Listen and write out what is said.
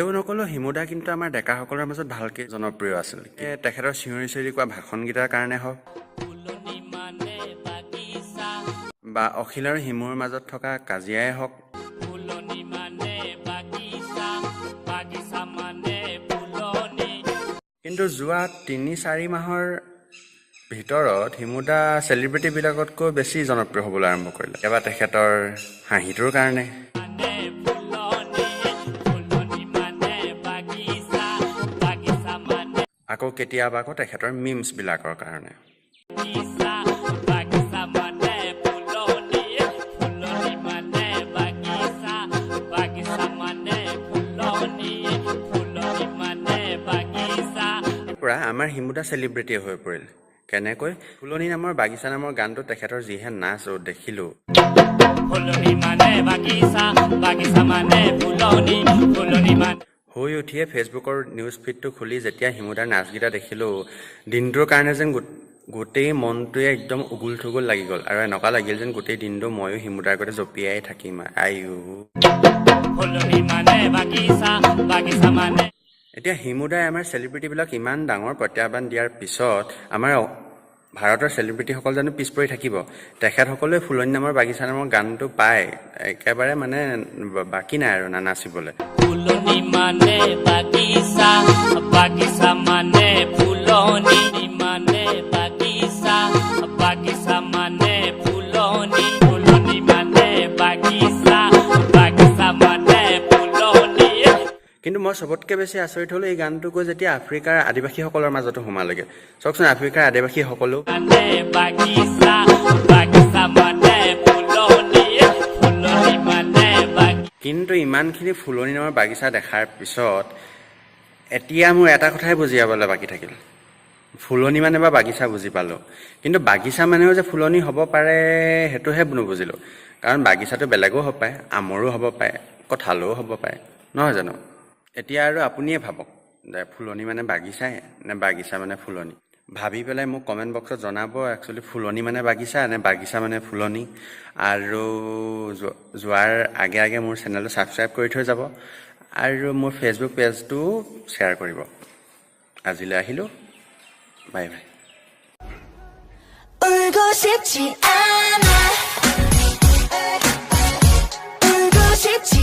ক'লেও নক'লেও হিমুদা কিন্তু আমাৰ ডেকাসকলৰ মাজত ভালকৈ জনপ্ৰিয় আছিল। তেখেতৰ চিঞৰি চিঞৰি কোৱা ভাষণকেইটাৰ কাৰণে হওক ফুলনি মানে বাগিচা বা অখিল আৰু হিমুৰ মাজত থকা কাজিয়াই হওক, ফুলনি মানে বাগিচা, বাগিচা মানে ফুলনি। কিন্তু যোৱা 3-4 মাহৰ ভিতৰত হিমুদা চেলিব্ৰিটিবিলাকতকৈ বেছি জনপ্ৰিয় হ'বলৈ আৰম্ভ কৰিলে। কেতিয়াবা তেখেতৰ হাঁহিটোৰ কাৰণে, মানে ফুলনি, ফুলনি মানে বাগিচা, বাগিচা মানে আকৌ কেতিয়াবা আকৌ তেখেতৰ মিমছবিলাকৰ কাৰণে। বাগিচা, বাগিচা মানে ফুলনি, ফুলনি মানে বাগিচা, বাগিচা মানে ফুলনি, ফুলনি মানে বাগিচা। পৰা আমাৰ হিমুদা চেলিব্ৰিটি হৈ পৰিল। কেনেকৈ? ফুলনি নামৰ বাগিচা নামৰ গানটো তেখেতৰ যিহে নাচ দেখিলোঁ, ফুলনি মানে বাগিচা, বাগিচা মানে ফুলনি, ফুলনি মানে শুই উঠিয়ে ফেচবুকৰ নিউজ ফিডটো খুলি যেতিয়া হিমুদাৰ নাচকেইটা দেখিলোঁ, দিনটোৰ কাৰণে যেন গোটেই মনটোৱে একদম উগুল থুগুল লাগি গ'ল আৰু এনেকুৱা লাগিল যেন গোটেই দিনটো ময়ো হিমুদাৰ আগতে জঁপিয়াই থাকিম। আইও! ফুলনি মানে বাগিচা, বাগিচা মানে এতিয়া হিমুদাই আমাৰ চেলিব্ৰিটিবিলাক ইমান ডাঙৰ প্ৰত্যাহ্বান দিয়াৰ পিছত আমাৰ ভাৰতৰ চেলিব্ৰিটিসকল জানো পিছ পৰি থাকিব? তেখেতসকলে ফুলনি নামৰ বাগিচা নামৰ গানটো পাই একেবাৰে মানে বাকী নাই আৰু নানাচিবলৈ। ফুলনি মানে বাগিচা, বাগিচা মানে ফুলনি, মানে বাগিচা, বাগিচা মানে ফুলনি, ফুলনি মানে বাগিচা, বাগিচা মানে ফুলনি। কিন্তু মই চবতকৈ বেছি আচৰিত হ'লো এই গানটো গৈ যেতিয়া আফ্ৰিকাৰ আদিবাসীসকলৰ মাজতো সোমালেগৈ। চাওকচোন, আফ্ৰিকাৰ আদিবাসীসকলেও মানে বাগিচা, বাগিচা মানে ফুলনি, ফুলনি মানে বাগিচা। কিন্তু ইমানখিনি ফুলনি নামৰ বাগিচা দেখাৰ পিছত এতিয়া মোৰ এটা কথাই বুজি পাবলৈ বাকী থাকিল। ফুলনি মানে বা বাগিচা বুজি পালোঁ, কিন্তু বাগিচা মানেও যে ফুলনি হ'ব পাৰে সেইটোহে নুবুজিলোঁ। কাৰণ বাগিচাটো বেলেগো হ'ব পাৰে, আমৰো হ'ব পাৰে, কঁঠালও হ'ব পাৰে, নহয় জানো? এতিয়া আৰু আপুনিয়ে ভাবক যে ফুলনি মানে বাগিচাই নে বাগিচা মানে ফুলনি। ভাবি পেলাই মোক কমেণ্ট বক্সত জনাব, একচুৱেলি ফুলনি মানে বাগিচা নে বাগিচা মানে ফুলনি। আৰু যোৱাৰ আগে আগে মোৰ চেনেলটো ছাবস্ক্ৰাইব কৰি থৈ যাব আৰু মোৰ ফেচবুক পেজটো শ্বেয়াৰ কৰিব। আজিলৈ আহিলোঁ, বাই বাই। 울고 싶지 않아, 울고 싶지